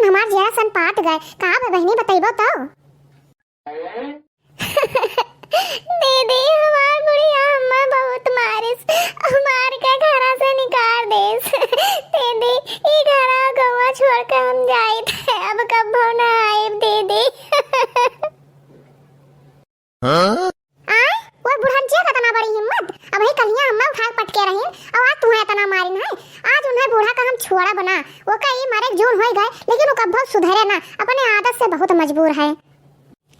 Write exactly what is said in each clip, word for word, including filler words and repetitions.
हमार जियरा सनपाट गए। का बे बहिनी, बतइबो तो? दीदी, हमार बुढ़िया हम्मे बहुत मारिस, मार के घरा से निकाल देस। दीदी, ई घरा गौवा छोड़ के हम जाइत है, अब कब्बो ना आइब दीदी। आय, वो बुढ़नचिया का इतना बड़ी हिम्मत, अबही कलिया हम्मे उठा के पटके रही, और आज तुहें इतना मारिन है। आज उन्हें बूढ़ा का हम छोड़ब ना, ओका ई मारे जून होई गए, लेकिन वो कब्बो सुधरे ना, अपने आदत से बहुत मजबूर है।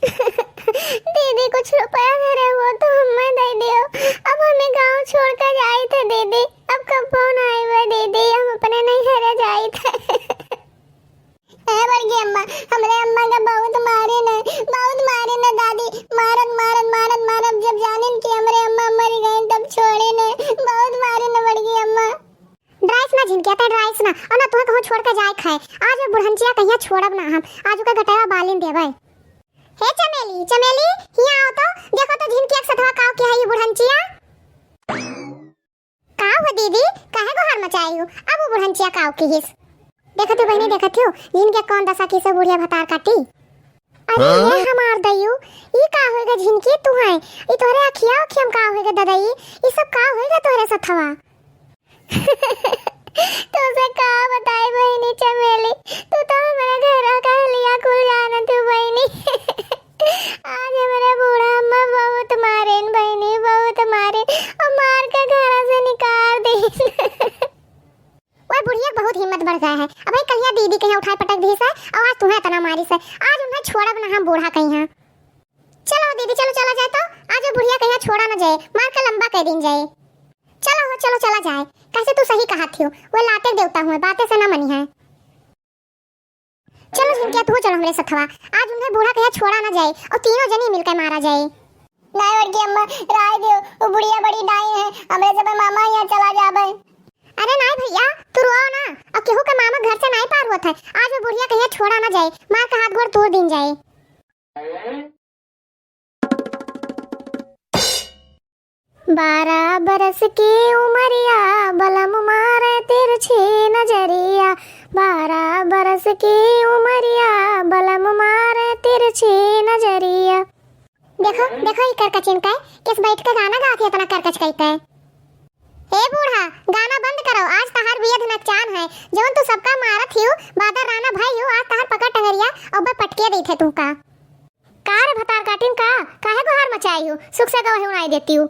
दीदी, कुछ रुपया घरे हो तो हम्मे दे दियो। अब हमें गाँव छोड़ के जाइत है दीदी, अब कब्बो ना आइबे दीदी, हम अपने नैहरे जाइत है। ए बड़की अम्मा, हमरे अम्मा का बहुत मारिन है, बहुत मारिन है दादी, मारत मारत मारत मारत जब जानिन कि हमरे अम्मा मर गईन तब छोड़िन है, बहुत मारिन है बड़की अम्मा। डराइस ना झिनकिया, तै डराइस ना, और ना तुहें कहूँ छोड़ के जाए खाए। आज वो बुढ़नचिया कहिया छोड़ब ना हम, आज ओका गटवा बालिन देबै। हे चमेली, चमेली, हियाँ आओ तो, देखो तो झिनकिया के सथवा काव किहे है ये बुढ़नचिया। का हो दीदी, काहे गोहार मचाई हो? अब वो बुढ़नचिया काव किहिस? देखत हो बहिनी, देखत हो, झिनकिया कौन दशा किहिस बुढ़िया भतार काटी। अरे हाँ? ये हमार दइयो, ई का होइगा झिनकी तुहें? ई तोहरे अखिया अखिया में का होइगा ददई? ई सब का होइगा तोहरे सथवा? तुसे का बताई बहिनी चमेली, तू तो हमरे घरा का हलिया कुल जानत हो बहिनी। आज हमरे बूढ़ा अम्मा बहुत मारेन बहिनी, बहुत मारेन, और मार के घरा से निकाल देन। ओए बुढ़िया के बहुत हिम्मत बढ़ गए है, अबे कहिया दीदी कहिया उठाए पटक दिहिस है, और आज तुहें इतना मारिस है, आज उन्हें छोड़ब ना हम बूढ़ा कहिया। चलो दीदी, चलो चला जाए तो, आज वो बुढ़िया कहिया छोड़ा ना जाए, मार के लंबा कह दीन जाए। चलो हो, चलो चला जाए, कैसे तू सही कहा थी, वो लाटे देवता हुए, बातें से ना मनी है। चलो झिनकिया, तू चलो हमरे सथवा, आज उन्हें बूढ़ा कहिया छोड़ा ना जाए, और तीनों जनी मिलकर मारा जाए। नाय बड़की अम्मा, राय दियो, वो बुढ़िया बड़ी डाइन है, हमरे सब मामा यहाँ चला जाबे। अरे नाय भैया, तू रोओ ना, अब केहू के मामा घर से नाय पार होत है, आज वो बुढ़िया कहिया छोड़ा ना जाए, मार के हाथ गोड़ तोड़ दीन जाए। बारह बरस की उमरिया, बलम मारे तिरछी नजरिया। बारह बरस की उमरिया, बलम मारे तिरछी नजरिया। देखो, देखो, ई करकचिन का, किस बैठ के गाना गावत है, इतना करकच कइके। ए बूढ़ा, गाना बंद करो, आज तहार बियध नकचान है, जौन तू सबका मारत हियो, बादर राना भाई हो, आज तहार पकड़ टंगरिया, अउर बे पटकिया देत है तू का। का रे भतार काटिन का? काहे गोहार मचाई हो? सुख से गवहे उड़ाई देती हो।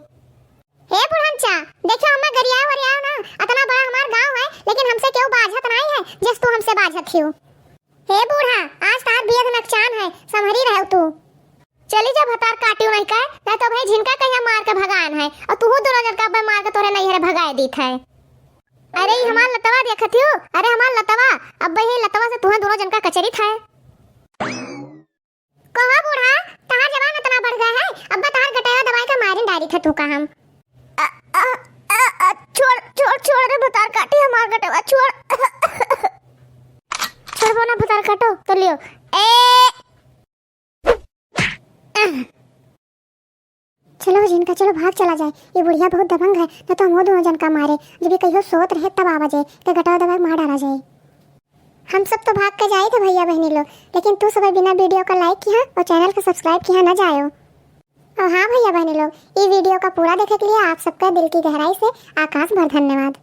हे बुढ़नचा, देखो अम्मा गरियाओ वरियाओ ना, अतना बड़ा हमार गाँव है, लेकिन हमसे केहू बाझत नाई है, जस तू हमसे बाझत हियो। हे बूढ़ा, आज तार बियध नकचान है, संभरी रहो तू। चली जा भतार काटियो नहीं का, नहीं तो भाई झिनका कहिया मार के भगान है, और तू दोनों जन का अब्बे मार के तोरे नैहरे भगाए दीत है। अरे ई हमार लतवा देखत हियो, अरे हमार लतवा, अब्बे ही लतवा से तुहें दोनों जन का कचरित है। कहो बूढ़ा, तहार जबान इतना बढ़ गया है, अब्बा तहार गटवा दबाई के मारिन डारी थे तू का हम। अ, अ, अ, अ, छोड़, छोड़, छोड़ रे भतार काटी हमार गटवा, छोड़। छोड़बो ना भतार काटो, तो लियो। ए! चलो झिनका, चलो भाग चला जाए, ये बुढ़िया बहुत दबंग है, न तो हम वो दोनों जन का मारे, जब ये कहियो सोत रहे तब आवा जाए, तो गटवा दबा के मार डाला जाए। हम सब तो भाग के जाइत है भैया बहनी लोग, लेकिन तू सब बिना video का like किहा और channel का subscribe किहा ना जायो। और हाँ भैया बहनी लोग, ये video का पूरा देखे के लिए आप सबका दिल की गहराई से आकाश भर धन्यवाद।